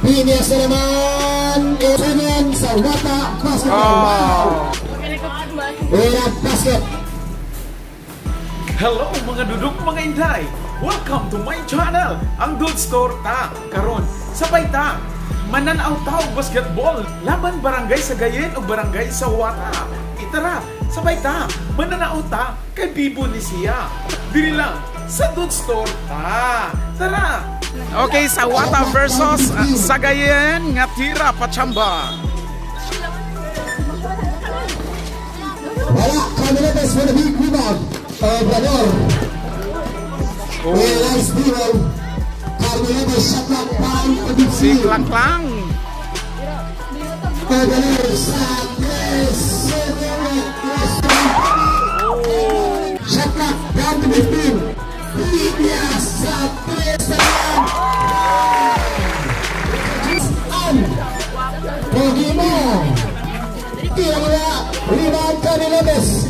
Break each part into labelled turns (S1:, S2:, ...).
S1: Piñas na naman. Ito sa Wata basketball.
S2: Oh.
S1: And a basket.
S2: Hello, mga dudong, mga inday! Welcome to my channel, ang Dudes Torta. Karon, sabay ta mananaw ta og basketball laban Barangay Sagayen o Barangay Sawata. Itara, sabay ta mananaw ta kay bibo ni siya. Diri lang sa Dudes Torta. Tara! Okay, Sawata versus Sagayen nga tira pachamba.
S1: Wala. Carmelotes for the big rebound. Obrador.
S2: Oh.
S1: Well, nice dribble. Carmelotes shot clock down to
S2: Si
S1: 15.
S2: Klangklang.
S1: Obrador sa tres. Shot clock down to 15. Piñas sa tres na yan. An. Pogi mo. Tira mula. Rebound, Carmelotes.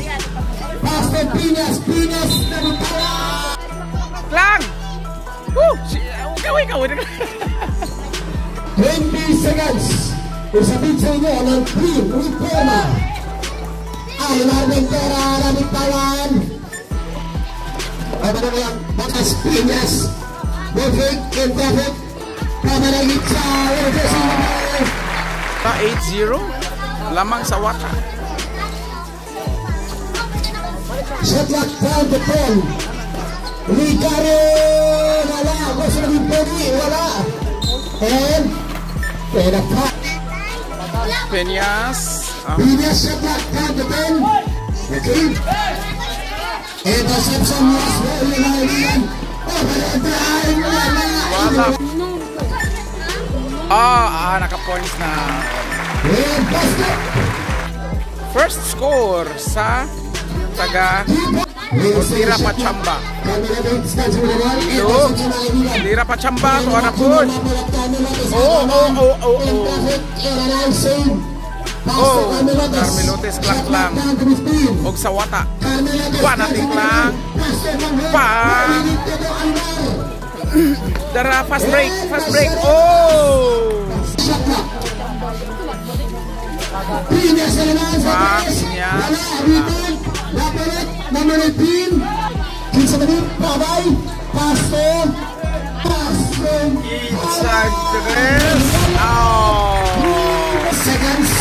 S1: Pass to Piñas. Piñas na bitawa.
S2: Klang! Woo! Kaway, kaway.
S1: 20 seconds. Usapin sa inyo ng Team Reforma. Alimar Ventura na bitawan. Ano na yan? Bakas Piñas. Moving in traffic. Pamanagit sa
S2: 8-0. Lamang sa Wata.
S1: Shot clock down to 10. Ricardo! Wala! Gusto naging pogi. Wala! And a foul.
S2: Peñas.
S1: Piñas, shot clock down to 10. Okay. Interception, yes. Well, kaibigan. Overdrive! Wala!
S2: Wala. Naka-points na.
S1: And basket.
S2: First score sa taga Tira Pachamba. Ito. Tira Pachamba. Tuwa na po. Oh. Oh, Carmelotes, klang-klang. Og sa Wata. Pa natin klang. Pa. Dara, fast break. Fast break. Oh! Pa, Piñas.
S1: Wala, rebound. Napalit, number 18. Kinsa na Pabay. Pasto. Pasto.
S2: Inside tres. Oh!
S1: Seconds.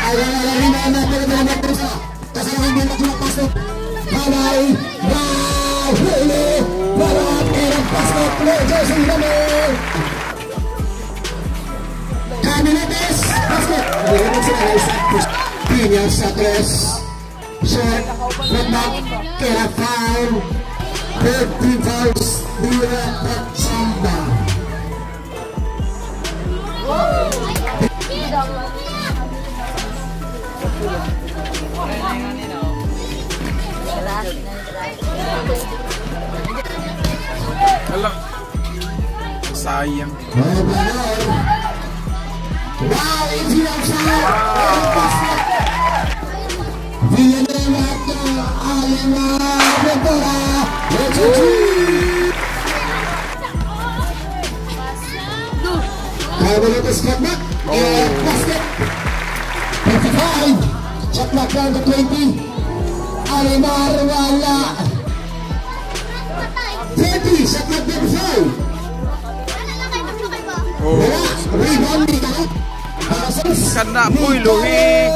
S1: Ay, wala, wala, rebound. Napalit, napalit. Kasi ang hindi na pasto. Pabay. Wow! Huli. Wala. And basket. Play, jersey number. Carmelotes. Basket. Piñas sa tres. Short. Putback. Kaya foul. Third team fouls. Dira Pachamba.
S2: Hala. Sayang.
S1: Obrador. Wow, easy outside. Villanueva to Alemar Ventura. It's a three. Carmelotes cut back. And basket. 55. Shot clock down to 20. Alemar wala. 30. Shot clock down to 5.
S2: Oh.
S1: Wala. Rebound ni Karat. Para sa
S2: Kana po'y luhi.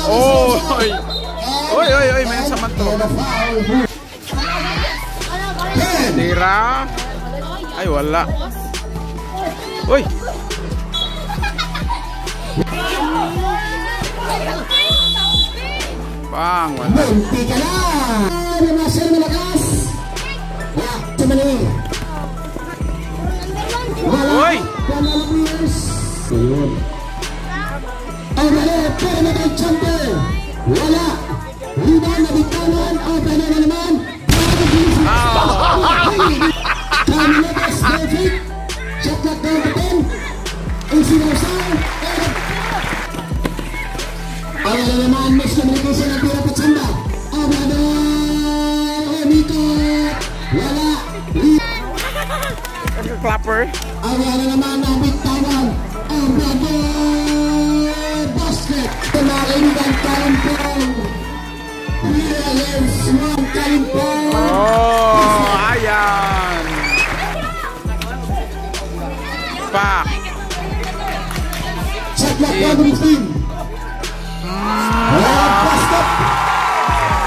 S2: Oh, oy. Oy, oy, oy, may sa man to.
S1: And a foul. 10.
S2: Tira. Ay, wala. Uy. Bang, wala.
S1: Munti ka na! Marcel Malakas! Wala, sa mali. Wala.
S2: Uy!
S1: Wala lang years. Ayun. Ay, wala. Pero na kay Chamber. Wala. Rebound na bitawan. Open na naman. Carmelotes, perfect. Shot clock down to 10. Easy outside. Ay, na naman, miscommunication ng Tira Pachamba. Obrador! Umikot! Wala.
S2: Clapper.
S1: Ay, na naman, nabitawan. Obrador! Basket! Mga kaibigan, Kalimpong! 3 against 1, Kalimpong!
S2: Oh, ayan. Pa.
S1: Shot clock down to 15. Basket!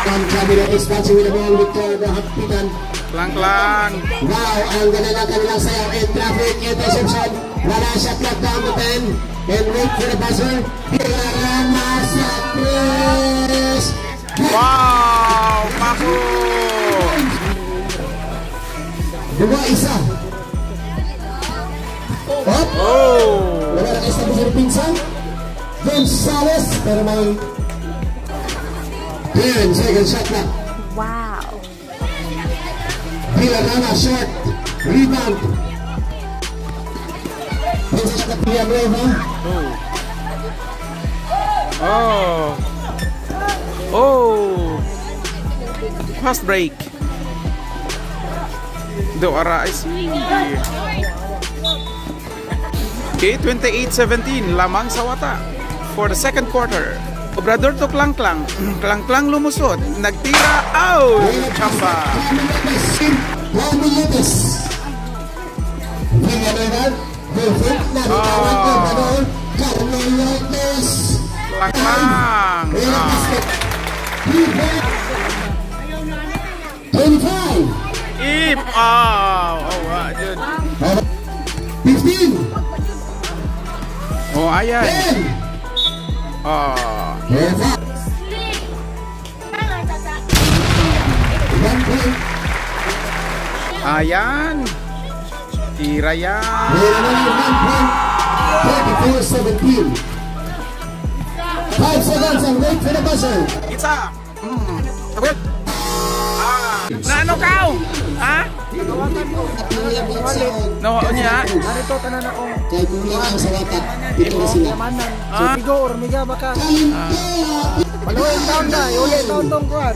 S1: Ang cabinet expansion with the ball, Victor Hampitan.
S2: Klang klang.
S1: Wow, ang ganda ng kanilang sayaw in traffic, interception. Wala, shot clock down to 10. And wait for the buzzer. Villarama sa tres.
S2: Wow, Paco.
S1: 2-1. Up.
S2: Oh.
S1: Wala na kayo sa pinsan. Gonzales, pero may 10-second shot clock.
S3: Wow.
S1: Villarama short. Rebound. Pinsan shot Villanueva.
S2: Oh. Oh. Fast break. Do ara I see. Okay, 28-17 lamang sa Wata for the second quarter. Obrador to Klang Klang. Klang Klang lumusot. Nagtira. Out! Chamba.
S1: Carmen Lopez. Villanueva. Perfect. Nabitawan
S2: Oh.
S1: Obrador. Carmen Lopez.
S2: Klang Klang.
S1: Ayan ang
S2: Ah.
S1: basket. 3 point. 25.
S2: Ip. Oh, oh, yun.
S1: 15.
S2: Oh, ayan.
S1: 10.
S2: Oh.
S1: Eva. 1 point.
S2: Ayan. Tira yan.
S1: Meron na lang 1 point. 34-17. 5 seconds and wait for the buzzer.
S2: Isa. Tawid. Ah. Naano ka? Ha? No, niya.
S4: Narito tanan ako.
S1: Kay kulang ang sa watak. Ito na sila.
S4: Yamanan.
S2: Ah.
S4: Sigo or miga baka.
S1: Kalimpong.
S4: Maluwi taon na, iuli taon tong kuan.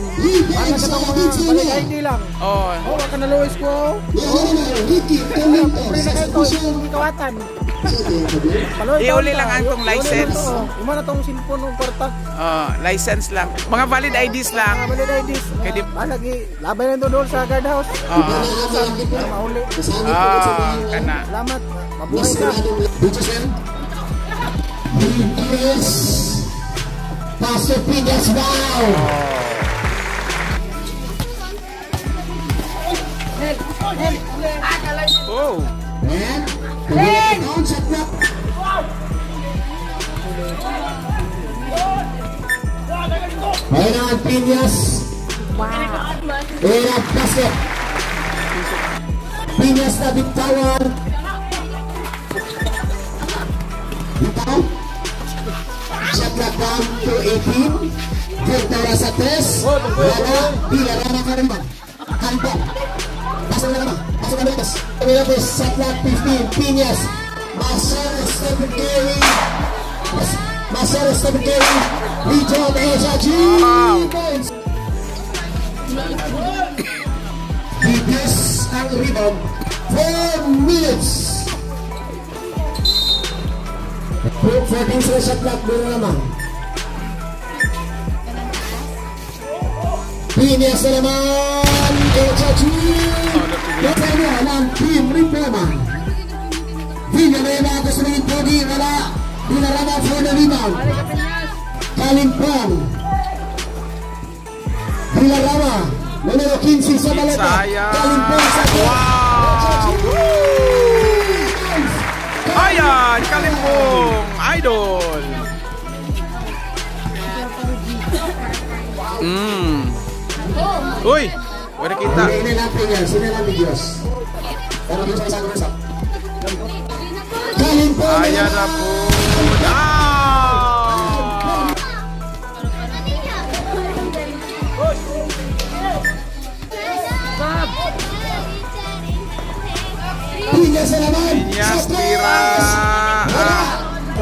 S4: Para sa tong mga balik ID lang.
S2: Oh.
S4: Oh, ka na luwis ko.
S1: Ricky Tominto.
S4: Pre na kayo to, kawatan. Maluwi taon
S2: Iuli
S4: ta.
S2: lang ang tong
S4: Iuli lang
S2: license.
S4: to, oh. Ima na tong cellphone ng kwarta.
S2: Oh, license lang. Mga valid IDs lang.
S4: Mga valid IDs.
S2: Kaya
S4: Ah, lagi labay na to doon sa guard house.
S2: Oh.
S4: Para mauli.
S2: Ah, kana.
S4: Salamat. Mabuhay ka.
S1: Dito sir. Yes. Pastor Pinas, wow!
S2: Oh.
S1: And, down shot clock. Ayun ang Piñas.
S3: Wow.
S1: Ayan ang basket. Piñas na bitawan. Bitaw. Shot clock down to 18. Victoria sa 3. Wala. Villarama ka rin ba? Kalimpong. Pasok na naman. Pasok na Lopez. Lopez. Shot clock 15. Piñas. Marcelo Stephen Curry. Marcelo Stephen Curry. Rebound HRG. Points. Bigis ang rebound. 4 minutes. 14 sa shot clock. Meron naman. Piñas na naman. HRG. Nasa ng Team Reforma. Villanueva gusto rin Pogi. Wala. Villarama for the rebound. Kalimpong. Villarama. Numero 15 sa balota.
S2: Sayang.
S1: Kalimpong sa
S2: Wow! Ayan, Kalimpong, idol. Uy, wala kita.
S1: Hindi na natin yan. Sino lang ni Diyos? Pero Diyos ay isang usap. Kalimpong na
S2: Ayan na
S1: naman.
S2: po. Ah!
S1: Piñas na naman.
S2: Piñas,
S1: Sa tres.
S2: tira.
S1: Wala.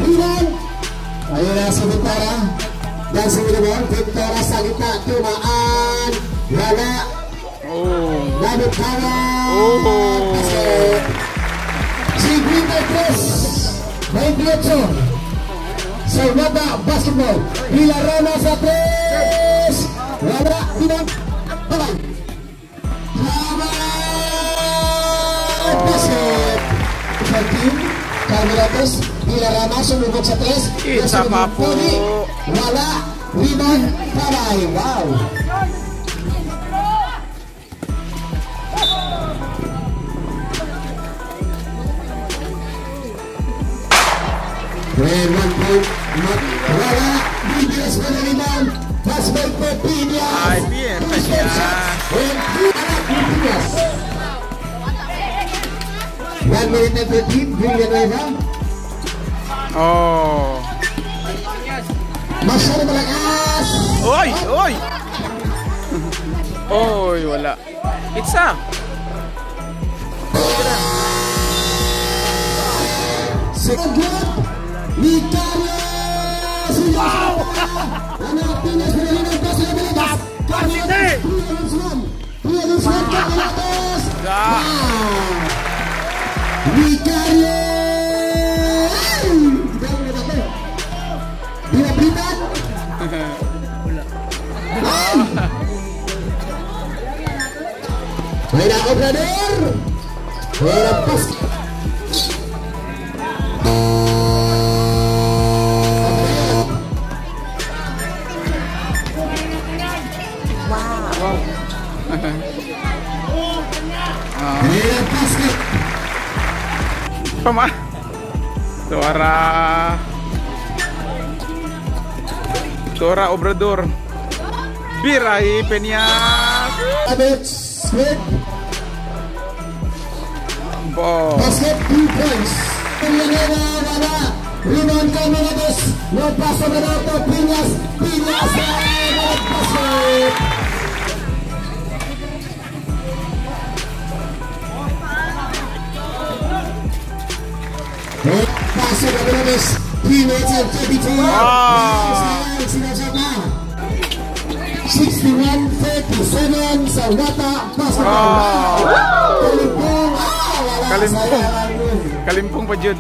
S1: Rebound. Ayun na si Victoria. Dancing with the ball. Victoria sa gitna. Tumaan. Wala.
S2: Oh.
S1: Nabitawan.
S2: Oh.
S1: Basket. 53. 29. 28. Sa Wata Basketball. Villarama sa tres. Wala. Binang. Balay. Tama. Basket. 13. Carmen Lopez. Villarama sumubok sa tres.
S2: Isa pa po.
S1: Wala. Rebound. Palay. Wow. And 1 point. Wala. BBS for the rebound. Pass by Piñas.
S2: Ay, Piñas.
S1: And Piñas. 1 minute and 13. Villanueva.
S2: Oh.
S1: Masyado malakas.
S2: Oy! Oy! Oy, wala. It's a.
S1: Second good. Carlos. Wow! Ano, Piñas, Piñas, Piñas, Piñas, Piñas, Vicario! Binabitan! May na Obrador! May na pas!
S3: Wow.
S1: May na basket!
S2: Pama. Tora. Tora Obrador. Biray Peñas. Bo.
S1: Basket 2 points. Villanueva, wala. Rebound kay Menedes. No pass Obrador to Piñas. Piñas. Basket. Pasok na Menedes. 3 minutes and 34.
S2: Ah.
S1: 61-37 sa Wata Basketball. Kalimpong. Ah, wala.
S2: Kalimpong. Kalimpong pa jud.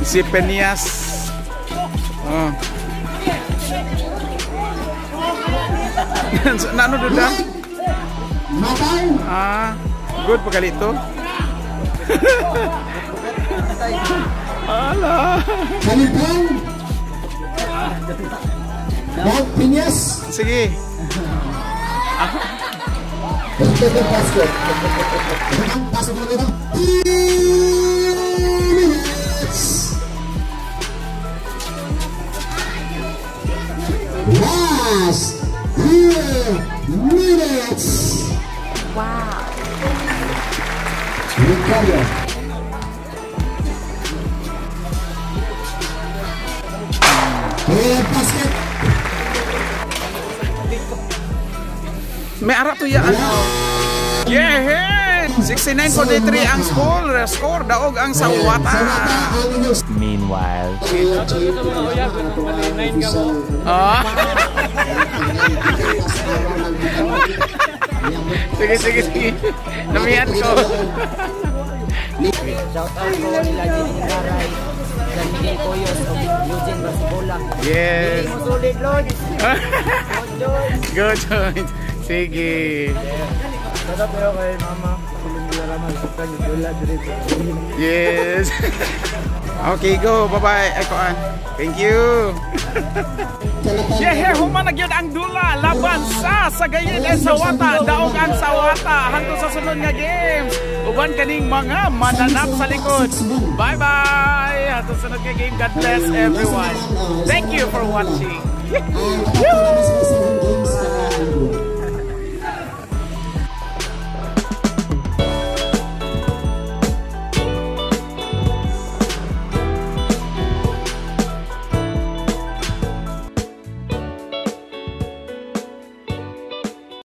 S2: Si Peñas. Oh. Naano doon na?
S1: Matay.
S2: Ah, good pagkali ito. Ala.
S1: Kalimpong. Mark Piñas.
S2: Sige.
S1: Basket. Pasok na dito. 2 minutes. Last 2 minutes.
S3: Wow.
S1: Ricardo. Basket.
S2: May ara to ya ano. Yeah! 69-43 ang score. Score daog ang Sawata.
S5: Meanwhile.
S2: Ah. Sige, sige, sige. Namihan ko.
S4: Shout out ko nila Jenny Garay, San Miguel Coyos, o Eugene Barcibola.
S2: Yes.
S4: Solid Lord.
S2: Good joint. Sige.
S4: Shout out kayo kay Mama.
S2: Yes. Okay, go. Bye-bye. Ay, thank you. Yeah, human na gyud ang dula laban sa Sagayen and Sawata. Daog ang Sawata hangtod sa sunod nga games. Uban kaning mga mananap sa likod. Bye-bye. Hangtod sa sunod nga game. God bless everyone. Thank you for watching.
S1: Woo!